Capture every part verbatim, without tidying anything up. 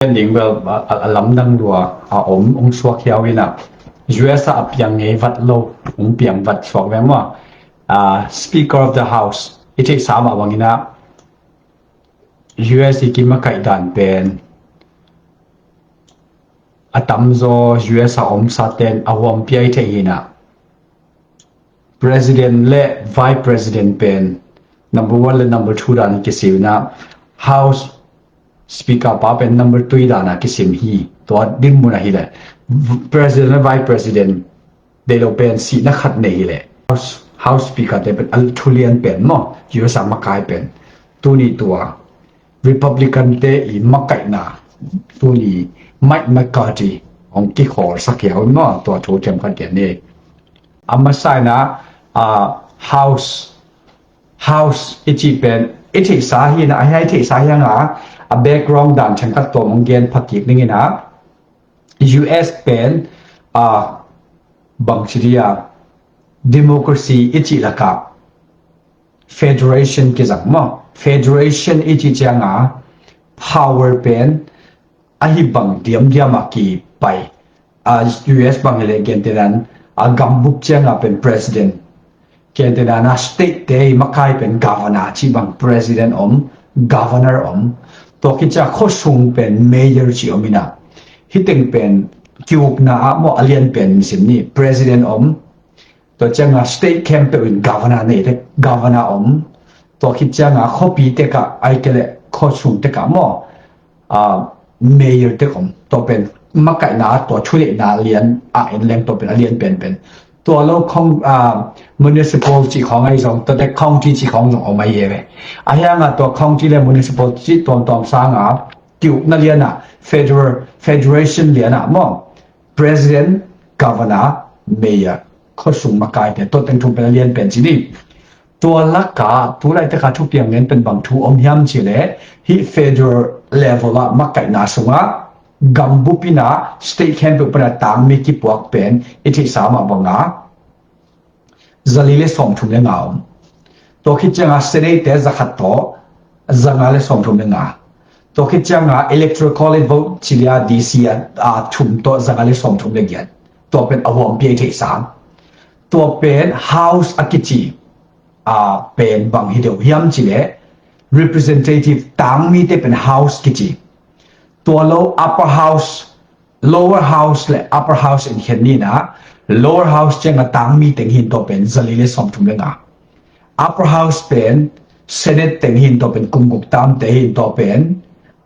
Pen ding bel a, a, a lamdang lua a om ong suak hiau ina, U S a a piang ngei vat lo ong piang vat suak ve maw. Ah, Speaker of the House i theihsa mah bangina, U S i kimakaih dan pen a tamzaw U S a omsa ten a huampi a i theih hina. President le Vice President pen number one le number two dan kisina, House Speaker pa pen number three dana kisim hi. Tua dinmun ahileh President le Vice President deih lo pen sihna khat nei hileh House, House Speaker te pen a thulian pen maw, U S a makai pen. Tuni tua Republican te i makaihna, tuni Mike McCarthy hong kikhawlsak hiau maw, tua thu themkhat gen ni. A masaina, ah, House House i cih pen i theihsa hi na, a hia i theihsa hi hanga, a background dan themkhat tuam hong gen phakik dingina, U S pen, ah, bangci dia, democracy i cih laka federation kizang maw. Federation i cih cianga power pen ahi bang diamdiam a kipai. A, U S bang hileh gentenan a gambup cianga pen president. Gentenan a state te i makai pen governor cih bang, president om, governor om. Tua khit ciang khuasung pen mayor cih om ina. Hiteng pen kiukna ah maw a lian pen sim ni, president om. Tua cianga state khempeuh in governor nei te, governor om. Tua khit cianga khuapi tekah, ai kele khuasung tekah maw, ah, mayor tek om. Tua pen makaihna, tua thuneihna lian a en leng tua pen a lian penpen. Tua lo khong, ah, municipal cih khong ahi zong, tua te county cih khong zong om ahi e ve. A hianga tua county le municipal cih tuamtuam sanga kiukna liana federal, federation liana maw, president, governor, mayor, khuasung makaite, tua teng thum pen a lian pen ci ni. Tua laka tulaitaka thupiang ngen pen bang thu om hiam cileh, hih federal level ah makaihna sungah gambup ina state khempeuh pana tangmi kipuak pen i theihsa mah banga zali le sawmthum le nga om. Tua khit cianga Senate te zakhat tawh zanga le sawmthum le nga. Tua khit cianga Electoral College vote cilia D C a, a thum tawh zanga le sawmthum le giat. Tua pen a huampi a i theihsa. Tua pen House a kici, a, pen bang hi deuh hiam cileh, representative tangmite pen House kici. Tua lo Upper House, Lower House le Upper House in khen nina, Lower House cianga tangmi teng hin tua pen zali le sawmthum le nga. Upper House pen Senate teng hin tua pen kum guk tamte hin tua pen,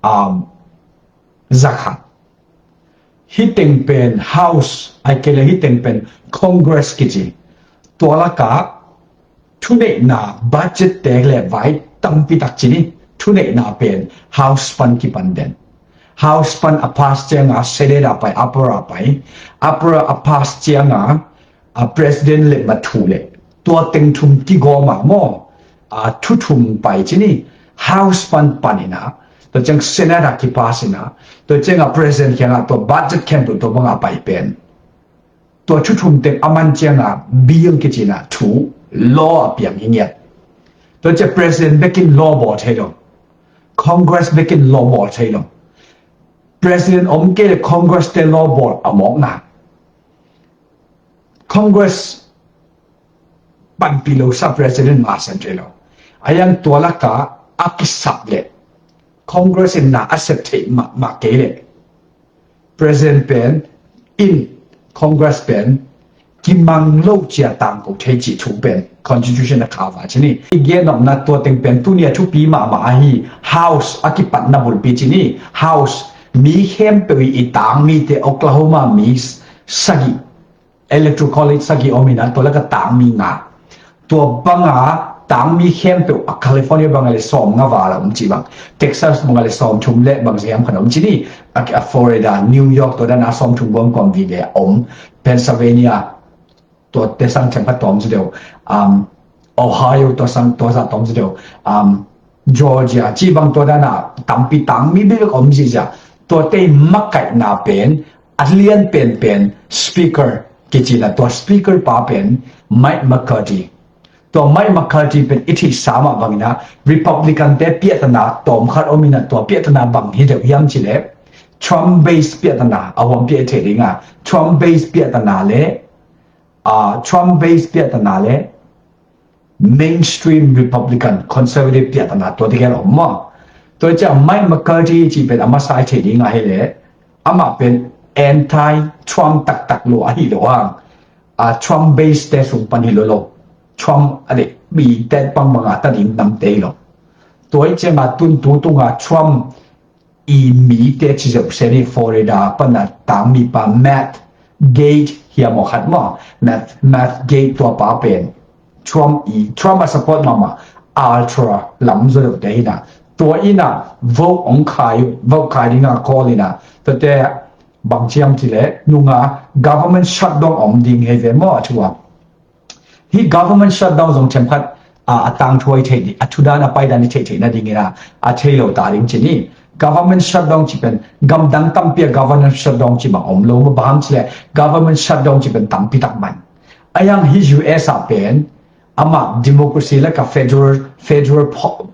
um, zakhat. Hiteng pen House, ai kele hiteng pen Congress kici. Tua laka thuneihna budget te le vai tampi tak ci ni, thuneihna pen House pan kipan den. House pan a pass cianga Senate a pai, Upper a pai. Upper a pass cianga, a, president le mathu le tua teng thum kigawma maw, a, thu thum pai ci ni, House pan panina, tua ciang Senate a kipass ina, tua cianga president kianga tua budget khempeuh tua banga pai pen. Tua thu thum teng a man cianga bill kicina thu, law a piang hi ngiat. Tua cia president bekin law bawl thei lo. Congress bekin law bawl thei lo. President om kei le Congress te law bawl a mawkna. Congress panpih lo sa president mah san thei lo. A yang tua laka a kisap le Congress in na a sep theih mahmah kei le president pen in Congress pen kimang lo cia tangko thei cih thu pen constitution a khava ci ni. I gen nopna tua teng pen tuni a thupi mahmah ahi House a kipatna bulpi ci ni. House mi khempeuh i tangmite Oklahoma mi sagih Electoral College sagih om ina tua laka tangmi nga. Tua banga tangmi khempeuh a California banga le sawm nga val a om ci bang. Texas banga le sawm thum le bang siam khan om ci ni. A, a Florida, New York tua dana sawm thum buang kuam vi le om. Pennsylvania tua te sang chang khat tuam ci deuh. Um, Ohio tua sang tua za tuam ci deuh. Um, Georgia ci bang tua dana tampi tangmi bek om ci cia. Tua te makaihna pen a lian penpen speaker kicina tua speaker pa pen Mike McCarthy. Tua Mike McCarthy pen i theihsa mah bangina Republican te piahtana tawm khat om ina tua piahtana bang hi deuh hiam cileh Trump base piahtana a huam piah thei dinga, Trump base piahtana le uh, Trump base piahtana le mainstream Republican conservative piahtana tua tikel om maw. Tua ciang Mike McCarthy ci pen a masa thei dinga hi le, amah pen anti Trump taktak lo ahi lo hang, uh, Trump base te sung pan hi lo lo, Trump a de bi te pang banga ta ding namte hi lo. Tua cianga tuntu tunga Trump i mite ci zeuh se ni Florida pana tangmi pa Matt Gaetz hiam aw khat maw, Matt, Matt Gaetz tua pa pen Trump i, Trump a support mama ultra lam zo deuh te hina. Tua ina vote ong khai, vote khai dinga call ina. Tua te bang ciam ci le nunga government shutdown om ding hei ve maw a thuam. Hi government shutdown zong themkhat a, a tangthuai thei ding, a thudan a paidan i thei theihna dingina a thei lo ta ding ci ni. Government shutdown ci pen gamdang tampi a government shutdown ci bang om lo ma bang ci le government shutdown ci pen tampi tak man. A yang hi U S a pen ama democracy le ka federal, federal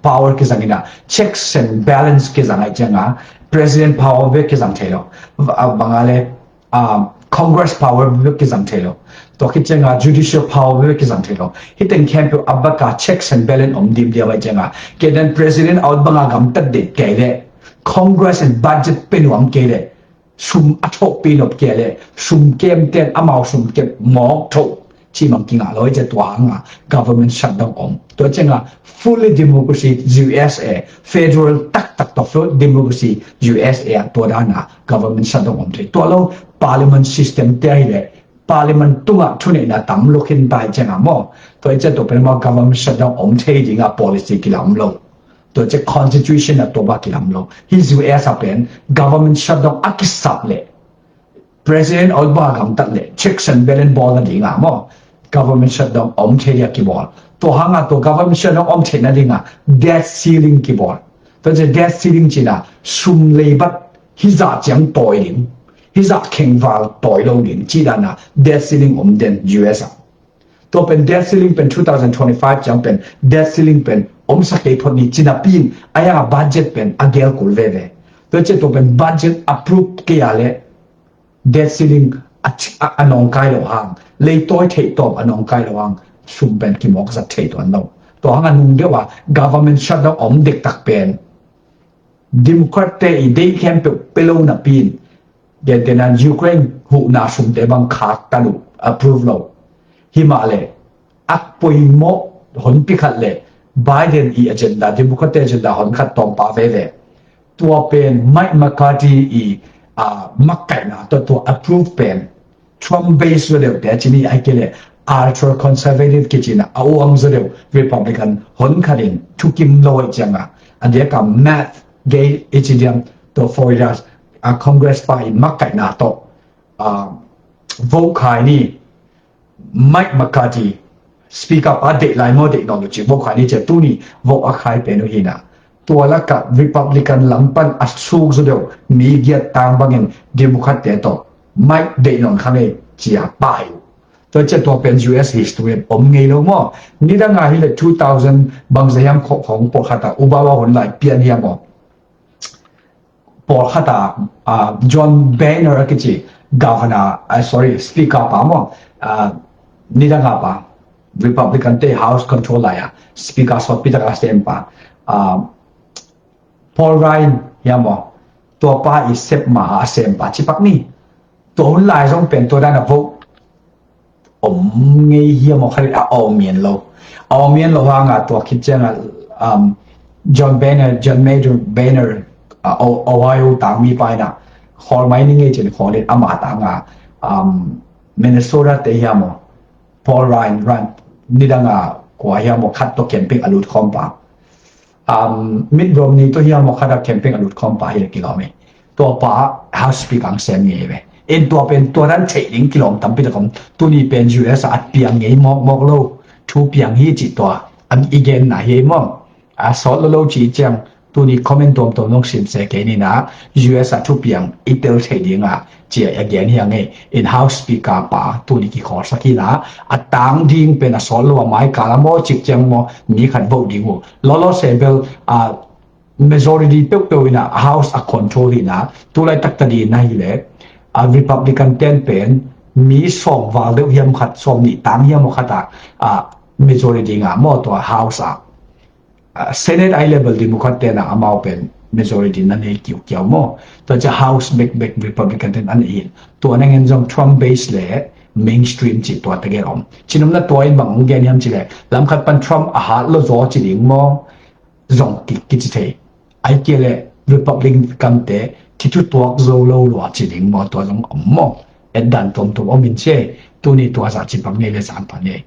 power kizangina checks and balance kizang ai cianga president power ve kizang thei lo. Banga le um, Congress power bek kizang thei lo. Tua khit cianga judicial power bek kizang thei lo. Hi teng khempeuh a baka checks and balance om dim dia vai cianga. Kei dan president out banga gamtat det kei le Congress in budget pe nuam kei le sum a thok pi nop kei le sum kem ten amau sum kep mawk tho. Cimang kingah lo i cia tua hanga government shutdown om. Tua cianga fully democracy U S A, federal taktak to full democracy U S A a tua dana government shutdown om thei. Tua lo parliament system te ahi le parliament tunga thuneina tam lo khin tai cianga maw. Tua i cia tua pen maw government shutdown om thei dinga policy kilam lo. Tua cia constitution a tua ba kilam lo. Hi U S a pen government shutdown a kisap le president out ba gamtat le checks and balance bawl na dinga maw government shutdown om thei dia kibawl. Tua hanga tua government shutdown om theihna dinga debt ceiling kibawl. Tua cia debt ceiling cina sum leibat hizah ciang tawi ding, hizah khengval tawi lo ding ci dana debt ceiling om den U S a. Tua pen debt ceiling pen two thousand twenty-five ciang pen debt ceiling pen om sa kei phot ni cina pin a yang a budget pen a gel kul veve. Tua cia tua pen budget approve kei a le debt ceiling a, a, a nongkai lo hang, leitawi theih tawm a nongkai lo hang, sum pen kimawk zat thei tuan lo. Tua hang a nung deuh a government shutdown om dektak pen Democrat te i deih khempeuh pe lo napin, gentenan Ukraine huhna sumte bang khak ta lo, approve lo. Himah le a poimawh honpi khat le Biden i agenda, Democrat te agenda hon khat tawmpa veve. Tua pen Mike McCarthy i uh, makkaihna tawh tua approve pen Trump base zo deuh te a cini ai kei le ultra conservative kicina a uang zo deuh Republican hon khatin thukim lo ai cianga a diaka Matt Gaetz i ci diam tua Florida a Congress pa i makkaihna tawh uh, vote khai ni. Mike McCarthy, Speaker pa deih lai maw deih nawn lo ci vote khai ni cia tuni vote a khai pen uh hina. Tua laka Republican lam pan a suk zu deuh mi giat tang bangin Democrat te tawh Mike deih nawn kha ngei cia pa hi uh. Tua cia tua pen U S history om ngei lo maw. Nidanga hi le two thousand bangza hiam khawng pawlkhata Obama hun lai pian hiam maw. Pawlkhata uh, John Boehner a kici governor, uh, sorry, speaker pa maw, uh, nidanga pa Republican te House control lai a speaker sawtpi taka sem pa uh, Paul Ryan hiam maw. Tua pa i sep ma a sem pa cipak ni. Tua hun lai zong pen tua dana vote om ngei hiam aw kharit a om mian lo. A om mian lo hanga tua khit cianga um, John Boehner, John Major Boehner uh, Ohio tangmi pa ina khawl mai ni ngei cin khawlin ama tanga um, Minnesota te hiam aw Paul Ryan, Ryan nidanga kua hiam aw khat to campaign a lut khawm pa. Um, Mitt Romney to hiam aw khat a campaign a lut khawm pa hi le kilawm hi. Tua pa House Speaker ang sem ngei ve. En tua pen tua dan theih ding kilawm tampi takom tuni pen U S a at piang ngei mawkmawk lo. Thu piang hi cih tua an i genna hi maw. A sawt lo lo cih ciang tuni comment tuamtuam nong sim se kei nina U S a thu piang i tel thei dinga cia a gen hi a ngei in House Speaker pa tuni kikhawlsak hina a tang ding pen a sawt lo a mai kala maw cik ciang maw mi khat vote ding uh lolo se bel a majority peuhpeuh in a House a control hi na, tulai taktak ding na hi leh a Republican ten pen mi sawm val deuh hiam khat, sawm nih tang hiam khat a, a majority ngah maw tua House a. A Senate ai level Democrat ten a amau pen majority na nei kiukiau maw. Tua cia House bek bek Republican ten a nei hi. Tua na ngen zong Trump base le mainstream ci tua tegel om. Cinumna tua in bang ong gen hiam ci leh lam khat pan Trump a hat lo zaw ci ding maw. Zong ki, kici thei. Ai kia le Republican te thithu tuak zo lo lua ci ding maw tua zong om maw. Et dan tuamtuam om in ci. Tuni tua za ci bang nei le zan pan nei.